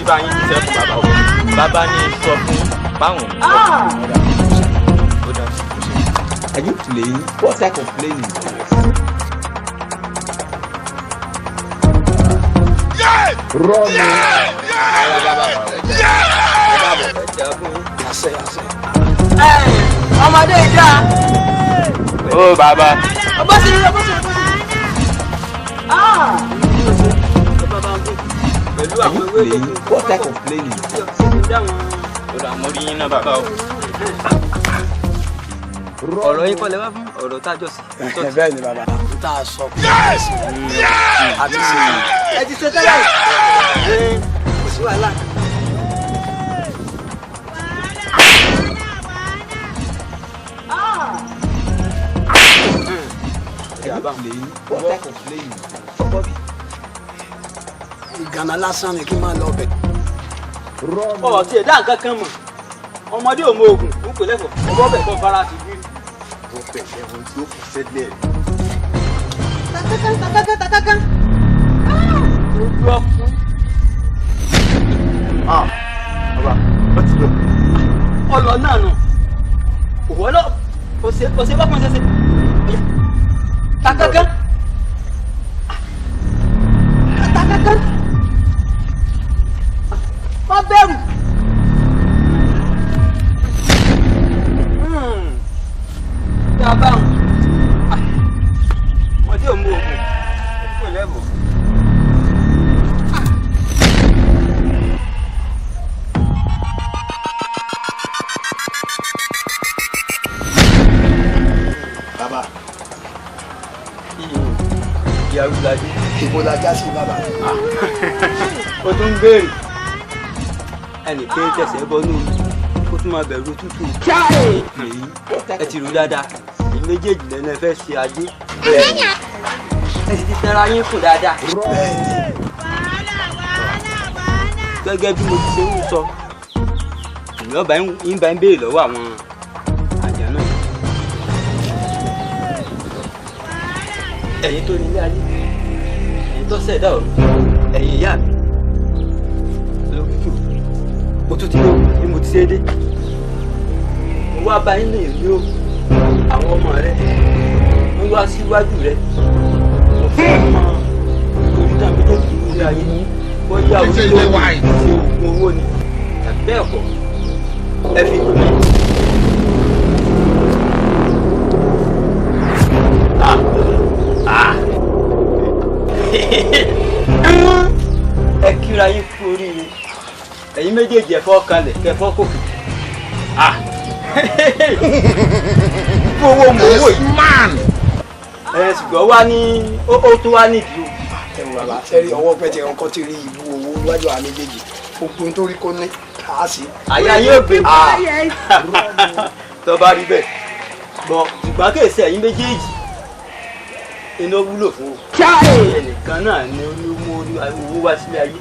bá yín jíṣẹ́ fún bàbá o. Bàbá ní sọ fún báwọn ò ní. Ó dà. Are you playing? What type of playing is this? Rọ́ọ̀nù. Àṣẹ àṣẹ. Ọmọdé ìjà. Ó bàbá. Ọbọ̀ sí i, ọbọ̀ sí i, ọbọ̀ sí i. Pẹ̀lú Are àwọn you ewé playing? What type of playing is this? Ó dà, mo rí yín náà bàbá o. Ọ̀rọ̀ yín kọ́ lẹ wá fún ọ̀rọ̀ tá a jọ sí. Bẹ́ẹ̀ ni bàbá. N tá a sọ kò àti ṣe yìí. Ẹ ti ṣe tẹ́lẹ̀. Kò sí wàhálà. Are you playing? What type of playing is this? Ìgànnà lásán ni kí n máa lọ bẹ̀. Rọ́ọ̀nù. Ọ̀ tiẹ̀ dá nǹkan kan mọ̀. Ọmọdé ò mọ oògùn, ń pè lẹ́fọ̀ọ́. Ọbọ̀ bẹ̀ kọ́ fara ti gbé. Ó pẹ̀lẹ́ ohun tí ó kù sẹ́lẹ̀. Takakan takakan takakan. Ojú ọkùn. Bàbá, ó ti lọ. Ọlọ náà nù. Òwò náà kò ṣe kò ṣe bá pọn ṣẹṣẹ. Takakan. Takakan. Má bẹ̀rù. Dábàá ọmọdé ò mú oògùn. Ó kò lẹ́bùn. Bàbá. Ìyàwó lajẹ. Ìbò la já sí bàbá. Ó tún ń béèrè ẹnì pé tẹsẹ̀ bọ́nú kó tún máa bẹ̀rù tútù. Playing? What type Ẹ of ti rú dáadáa, èyí méjèèjì lẹ́nu ẹ fẹ́ ṣe ajé. Ẹ sì ti tẹ́ra yín kù dáadáa. Gẹ́gẹ́ bí mo ti ṣe ń sọ, èmi ọba ń bá ń béèrè lọ́wọ́ àwọn àjà náà. Ẹ̀yin tó nílé ayé, ẹ̀yin tó ṣẹ̀dá ọ̀run, ẹ̀yin ìyá mi lókìkí, mo tún ti lọ bí mo ti ṣe dé. Mo wá bá yín lè ní o, àwọn ọmọ rẹ mo wá síwájú rẹ, mo fẹ́ mọ orí náà méjèèjì nílé ayé, bóyá orí ló ń ṣe oògùn owó ni tàbí bẹ́ẹ̀ kọ́, ẹ fi lò mí. Ẹ kíra yín kú oríire, ẹ̀yin méjèèjì, ẹ fọ́ kalẹ̀ kẹfọ́ kòkè. Fún owó mò ń wò yìí. Ẹ ṣùgbọ́n wá ní ó tún wá nídìí o. Ẹ wò bàbá, sẹ́rí ọwọ́ pẹ́ tí ọkọ ti rí ìbú owó níwájú àwọn méjèèjì. Ogun tó rí kó ní kàá sí. Àyà yóò gbé tó bá rí bẹ́ẹ̀ bọ̀, ṣùgbọ́n kèsì ẹ̀yin méjèèjì iná wúlò fún o. Ẹnìkan náà ni ó ní mú owó wá sílé ayé.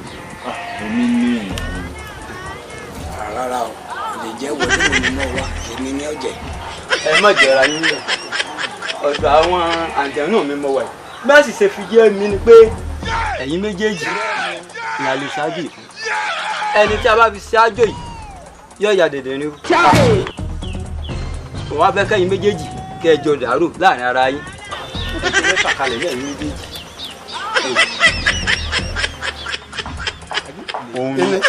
Èmi ní. Rárá o, kò lè jẹ́ wọlé òun náà wá, èmi ní ọ̀jẹ̀. Ẹ má jẹra yín lọ, ọ̀dọ̀ àwọn àǹjẹ̀nú mi mo wà yìí. Bẹ́ẹ̀ sì ṣe fi jẹ́ mi ni pé ẹ̀yin méjèèjì ni a lè ṣáájú yìí fún. Ẹni tí a bá fi ṣáájú yìí yóò ya dèdè ní o. Òun á fẹ́ kẹ́yin méjèèjì kẹ́ ẹ jọ dàrú láàrin ara yín. Ẹ ti fẹ́ fàkalẹ̀ ní ẹ̀yin méjèèjì. Òun. Èmi.